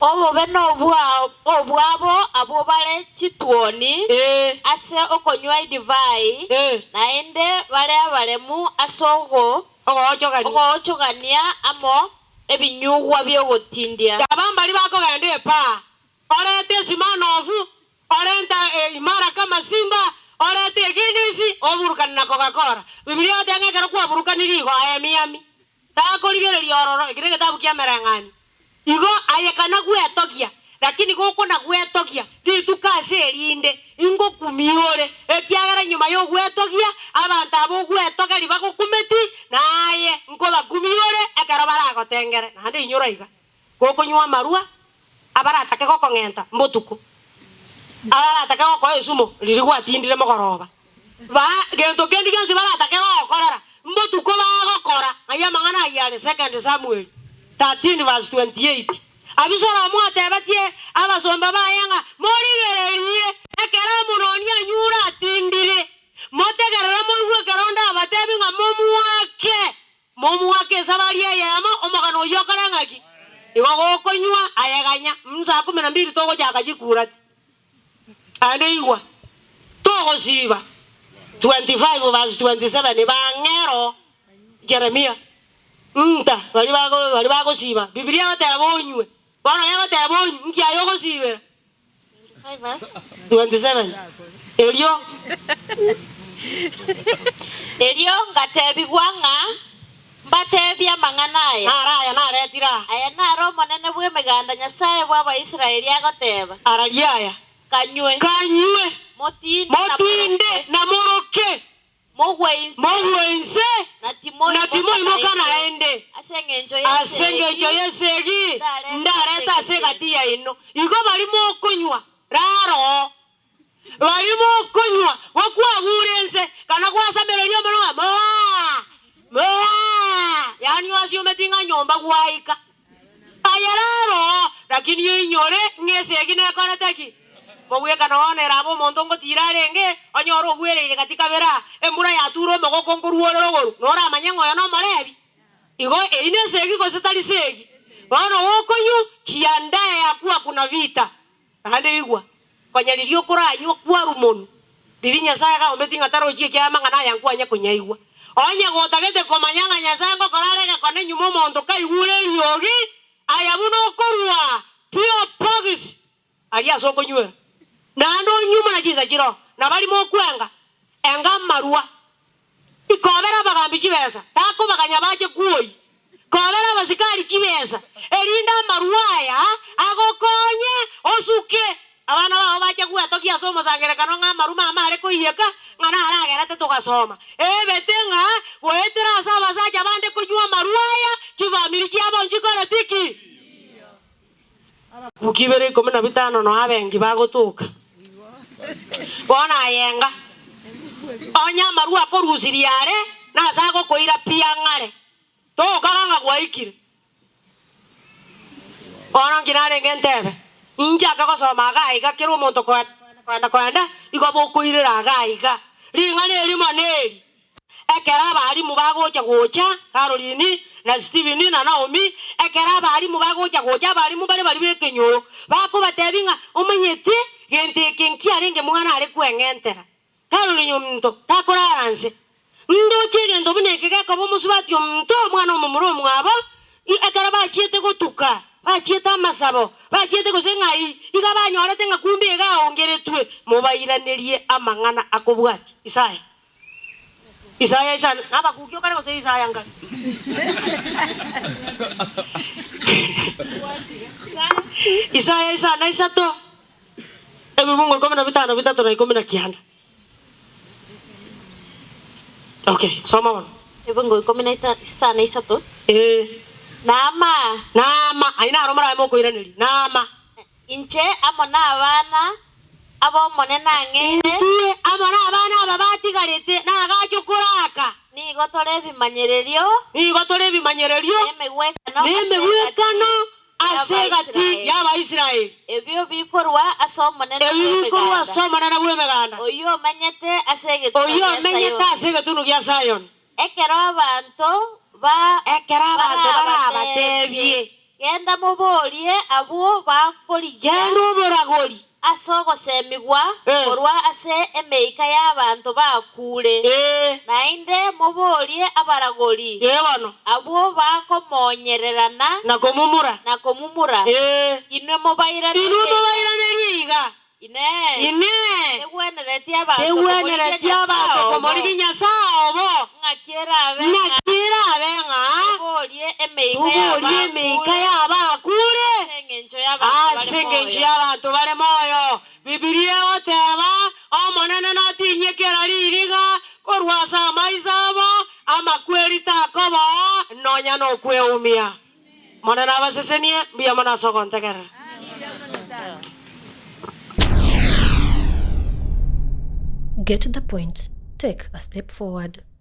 Obobe nobwabo abwo bare chituoni ase okonywa edivai, naende bare abaremu ase ogochogania amo ebinyugwa bi'ogotindia. Aba mbaria bakogenda epaa, orete esimanofu, orente imara kama simba, orete eginisi, oburukani na Coca-Cola. Bibilia egoteba ng'a ekero kwaburukanirie igo, aye miami. Takorigereria ororo, eki negetabu ki'emereng'anio. Igo aye kana gwetogia, lakini gokona gwetogia rituko ase erinde, ingokumia ore, ekiagera nyuma y'ogwetogia, abanto aba ogwetogeria bagokumeti, na aye nkobakumia ore ekero baragotengere. Naende inyora iga, gokonywa amarwa, abaratake gokong'enta mbotuko, abaratake gokoa esumo riria gwatindire mogoroba, ba gento kende gionsi baratake gogokorera, mbotuko bagokora. Ng'ai amang'ana ayio are? Second Samuel 13 verse 28. Abisalomu atebetie abasomba baye ng'a, Morigererie ekero Amunoni anyure atindire, motegerere moigwe ekero ndabatebi ng'a momoake. Momoake esabari eyemo, omogano oyio okore ng'aki? Igo gokonywa aye ganya, saa kumi na mbili togochaka chikurati. Naende igwa, togosiba 25 verse 27 bang'ero Jeremia, nta baria bago baria bagosiba, Bibilia egoteba onywe, bono egoteba onywe, nki aye ogosibera? 27 erio. Erio ngatebigwa ng'a mbatebie amang'ana aya. Naro aya naretire aa. Aya naro Omonene bw'Emeganda, Nyasae bw'Abaisraeli, agoteba. Araria aya. Kanywe. Kanywe. Motinde na Motinde na moroke. Mogwe inse. Mogwe inse, Na na timoimoka timoimoka naende. naende. Ase engencho Ase engencho y'esegi y'esegi ndarete ndarete ase ase egati egati yaino. Igo baria mokonywa raro, baria mokonywa gokwagure inse, kana gwasamereria omonwa ng'a moa, moa, yaani oasiometi ng'a nyomba gwaika. Aye raro, lakini oinyore ng'a esegi nekorete ki? Mobwekano bono erabe omonto ngotiira arenge, onyore ogwereire gati kabere aa, embura yature omogoko nkorwa ore rogoro, noramanye ng'a oyo nomorebi. Igo eyio nesegi gose tari segi? Bono gokonywa, chiandae yakwa kuna vita. Naende igwa, konya riria okoranywa kwarwa monwe, riria Nyasae agaombetie ng'a tarochi ekiagera amang'ana aya nkwanya konyaigwa. Onye gotagete komanya ng'a Nyasae ngokora are egekone nyuma omonto kaigure eriogi, aya buna okorua P.O. Box aria ase okonywera, naende onywe buna chinsa chiroo, na baria mokwenga, enga amarwa. Ikobera abagambi chibesa, takobaganya bache kwoyia. Kobera abasikari chibesa, erinde amarwa aya agokonye osuke. Abana bao bache gwetogia ase omosangererekano ng'a amaruma amare koiyeka, ng'a naragerete togasoma. Ebete ng'a goetera ase abasacha bande konywa amarwa aya, chifamiri chiabo nchikoreti ki? Abakuki ibere ikomi na bitano noa abengi bagotoka. Bono aye enga, onye amarwa akorusirie are, nase agokoira pi ang'are, tokaga ng'a gwaikire. Bono nki narenge ntebe? Inchake gosoma iga aiga kera omonto koenda koenda koenda koenda, igo bokoirera iga aiga. Ring'ana erimo neri, Ekero abalimu bagocha gocha, Caroline, na Steven, na Naomi, ekero abalimu bagocha gocha, abalimu bare baria b'ekenyoro, bakobatebia ng'a omanyete gento eke nkiarenge mwana are kweng'entera. Caroline ominto takorara nse. Ndoche egento buna eke gekoba omosubati ominto, omwana omomura omwabo, ekero bachiete gotuka, bachiete amasabo, bachiete gose ng'ai, iga banyorete ng'a kumbe iga aongeretwe, mobairanerie amang'ana akobwatia. Isaya. Isaya isano nabakuki okare gose Isaya nkare? Isaya isano na isato, ebibungo ikomi na bitano bitato na ikomi na kianda. Okay, soma bono. Ebibungo ikomi na ita- isano na isato. Ee. Naama. Naama, ayio naro morabe mokoiraneria, Naama. Inche amo nabana ab'Omonene ang'eire. Intwe amo nabana aba batigarete nagache koraka. Nigo tore ebimanyererio. Nigo tore ebimanyererio. Na emegwekano ase egati y'Abaisraeli. Ebio bikorwa ase Omonene Ebio bikorwa ase Omonene bw'Emeganda. Oyio omenyete ase egetunwa Oyio gia omenyete Sayoni. ase egetunwa gia Sayoni. Ekero abanto ba Ekero abanto barabatebie. barabatebie. Genda moborie abwo bakorigia. Genda oboragori. Ase ogosemigwa Eh. korwa ase emeika y'abanto bakuure. Ee. Naende moborie abaragori. Ee bono. Abwo bakomonyererana. Na komumura. Na komumura. Ee. Inwe mobairanerie. Inwe mobairanerie iga. Inee! Inee! Tegwenereti abanto Tegwenereti abanto komorigia Nyasae obo? Ng'aki erabe ng'a. Ng'aki erabe ng'a. Toborie emeika Toborie emeika y'abakure. Ase engencho y'abanto bare Ase engencho moyo. y'abanto bare moyo. Bibilia egoteba, Omonene natinyie kera ririga korwa ase amaiso abo, amakweri takobao nonya nokweumia. Omonene abasesenie, mbuya mono ase ogontegerera. Get the point, take a step forward.